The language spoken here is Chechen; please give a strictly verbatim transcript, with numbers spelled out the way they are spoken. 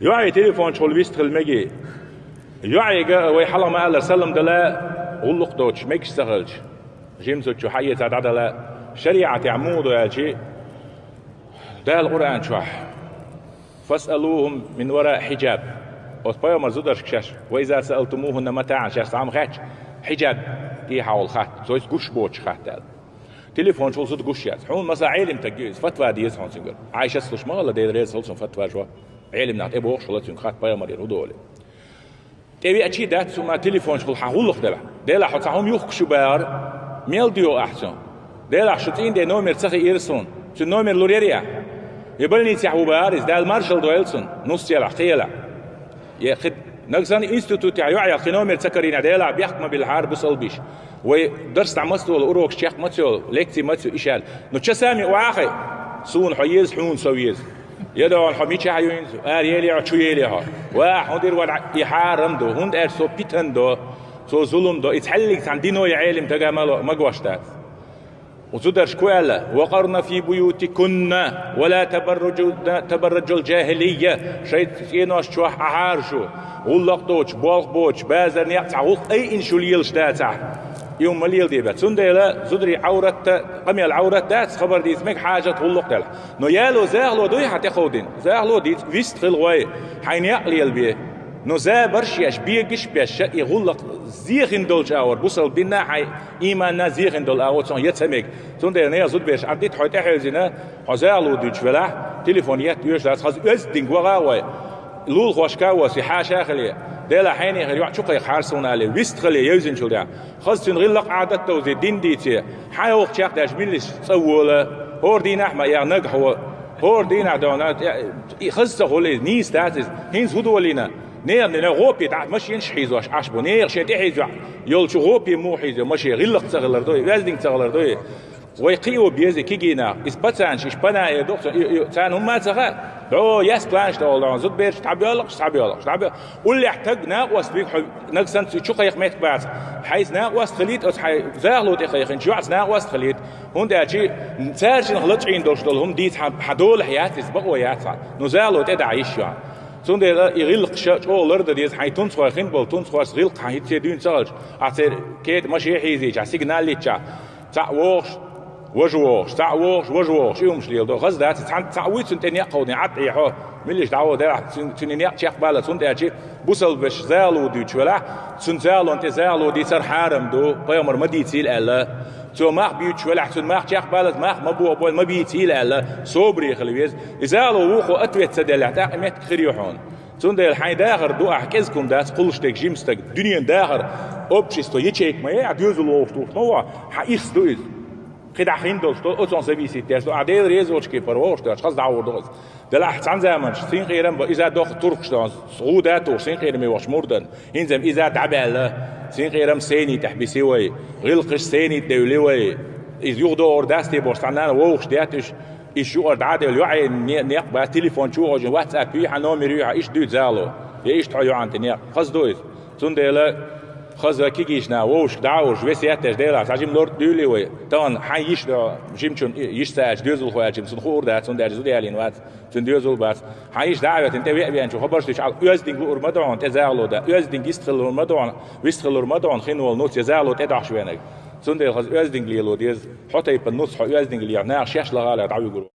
ЙоӀе телефончухула вист хила мегий? ЙоӀега вай хьалха ма-аллара, салам дала, гӀуллакх доцуш мегаш ца хилча, жимсучу хьаэца дӀадала, шариӀатехь муха ду аьлчи, Дала Къуръан чохь: «Фасъалухум мин вараи хьиджаб». Оцу пайхамар зударшка шаьш: «Ва иза саалтумухунна матаӀан», шаьш цхьа хӀума хаьттича, хьиджаб тӀехьа волу хатта, то есть гуш боцуш хатта аьлла. Телефончул зуда гуш яц. Хьуна, масала, Ӏелим таг ю иза, фатва деза хьуна цуьнгара. Ӏайшас луш ма хилла, Дела реза хуьлу цунна, фатва жо. Ӏелимнах тӀебохуш хилла цуьнга хатта, пайхамарера хӀун долу. ТӀевеачий дац цунна телефончухула хьан гӀуллакх делахь. Делахь хьо цхьа хӀума юхкуш ю бахара, мел доьгӀу ахь цунна? Делахь шу цӀийнан де номер ца хиира суна, цуьнан номер лур яра ахь? Я больницехь ву бахара иза, Дала маршалла дойла цунна, нус елахь, кхин елахь. Я кхин нагахь санна институтехь йоӀ ял кхин номер ца карийна, Делахь бехк ма биллахьара бусалбиш. Вай дарс дӀа маца долу, урокаш чекх маца йолу, лекци маца ю, ишаьлла. Ну, часами охьахай, суна хьо еза, хьуна со веза. Я догӀун хьо мичахь ю хӀинца, ара елий хьо, чу елий хьо. Ва, хьуна дира вара и хьарам ду, хӀунда аьлча цо питан до, цо зулум до, и цхьаьллиг цхьана дино я Ӏелим тага ма гош дац. Оцу даршка аьлла: «Ва къарна фи буютикунна, ва ла табарружу-, табарружул джахилия». Шайн цӀенош чохь Ӏахьара шу, гӀуллакх доцуш, болх боцуш, базар некъ цхьа гӀуллакх айина шу лелаш дацахь. И хӀума ма леладе бац. Цундела зударий Ӏавратта, къамел Ӏаврат дац, хабар дийца мега хьажат гӀуллакх делахь. Но яло захало дуй хьан тӀекховдина? Захало дийца вист хила гӀой, хьайн некъ лелабе. Но забарш еш, бегаш беш, и гӀуллакх зехина долчу агӀор, бусалба динна хьайн иманна зехина долу агӀо цунах я ца мега. Цундела нехан зудабераш Ӏаддита хьо тӀехьевзина, хьо захало дуьйцуш велахь, телефон етта оьшуш дац, хаза оьзданг ваха а гӀой. Лулахошка а воси, хьаша а хиле, Делахь хьенехира йоӀ чу кхайкхахьара суна алий, вист хиле евзинчул тӀаьхьа. Хаза цуьнан гӀиллакх Ӏадат довзе, дин дийце, хьан йоху чекхдаьлча милла цӀа вола, хӀора дийнахь ма яха нагахь во, хӀора дийнахь дона, и хаза ца хуьлу иза, нийса дац иза. ХӀинца хӀун долийна? Нехан дина гӀопе дӀа машинаш хьийзош Ӏаш бу. Нехан шен тӀехьийза йолчу гӀопе муха хьийзо машен? ГӀиллакх ца хилар ду и, оьзданг ца хилар ду и? Вай кхио беза кегийнах, иза пацанаш, иша пана э доху, и, и, царна хӀумма а ца хаьа. ДӀо, яс планаш тӀе олу, зудабераш дӀабоьллакхаш, дӀабоьллакхаш, дӀабоьллакхаш. Уллехь таг накъост вигу хьо, нагахь санна цуьнан чу кхайкха меттиг бац. Хьайца накъост хилийта, оцу хьайн захало тӀе кхайкхинчу йоӀца накъост хилийта. ХӀунда аьлча цаьршинах лачкъийна долуш долу хӀума дийца хьан, хьан долахь яц иза, бакъо яц хьан. Ну, захало тӀе дахьа йиш ю хьан. Цундела и гӀиллакхаш чӀогӀа лардан деза, хьайн тунцхой хин болу, тунцхойс гӀиллакх хьан хӀинца дуьйна ца хилча, ахь церан кеда машен хьийзийча, сигнал йича, цхьаъ вогӀуш, важа вогӀуш, цхьаъ вогӀуш, важа вогӀуш, и хӀумаш леладо. Хаза дац, цхьаьна цхьаъ вуй цунна тӀе некъ кховдийна, Ӏад Ӏехьо, милиш дӀаво делахь, цуьнан, цуьнан некъ чекхбала, цунна аьлча, бусалба вешан захало дуьйцуш велахь, цуьнан захалонна тӀе захало дийцар хьарам ду, пайхамар ма дийцийла аьлла. Цо мах буьйцуш велахь, цуьнан мах чекхбалаза, мах ма бохабойла, ма бийцийла аьлла, собаре хила веза. И захало вукхо ответ ца деллехь, тӀаккха и меттиг хир ю хьуна. Цундела хьайн дахар ду ахь, кӀезиг хӀума дац, кхуллуш дерг жима стаг. Дуьненан дахар, общество, ячейка ма яй ахь, доьзал вовшах тухуш ма ву, хьан ирс ду иза. КхидӀа хин долуш долу, оцунах зависит деш ду. Ахь Делан резочке пара вовшах доьгӀча, хаза дӀагӀур ду иза. Делахь цхьана заманчохь синкъерам бан, иза доху туркхаш доху, гӀуда а тухуш синкъераме вахча мурдан. ХӀинца-м иза дӀабаьлла, синкъерам сцени тӀехь биси вай, гӀиллакхаш сцени тӀе девли вай. Иза юхадогӀур дац те бохуш, цхьана нана вовшах детта уьш. Иштта юкъара дӀа а девлла, йоӀе не-, некъ бац, телефон чу а гӀожина, WhatsApp юй хьан, номер юй хьан, иштта дуьйцу захало. Я иштта хьо йоӀана тӀе некъ. Хаза ду иза. Цундела хаза кегийчу наха вовшашка дӀа а вуьжуш, весет деш Делахь, цхьа жима лорд дуьйлий вай. Тахана хьайн йиш до, жимачун йиш ца аьлча, доьзалхо аьлча, цунна хуур дац, цунна аьлча зуда ялийна вац, цуьнан доьзал бац. Хьайн йиш дӀа а веттина, тӀе веа веанчу хабарш дуьйцуш, хьал оьзданг луур ма ду хьуна, тӀе захало дан, оьзданг йистхила луур ма ду хьуна, вистхила луур ма ду хьуна, хин волу нуц я захало тӀе дохьуш веанарг. Цундела хаза оьзданг лело деза, хьо тайпана нуц хьо оьзданг леха, наха шаьш лахалара дӀавуьгур ву.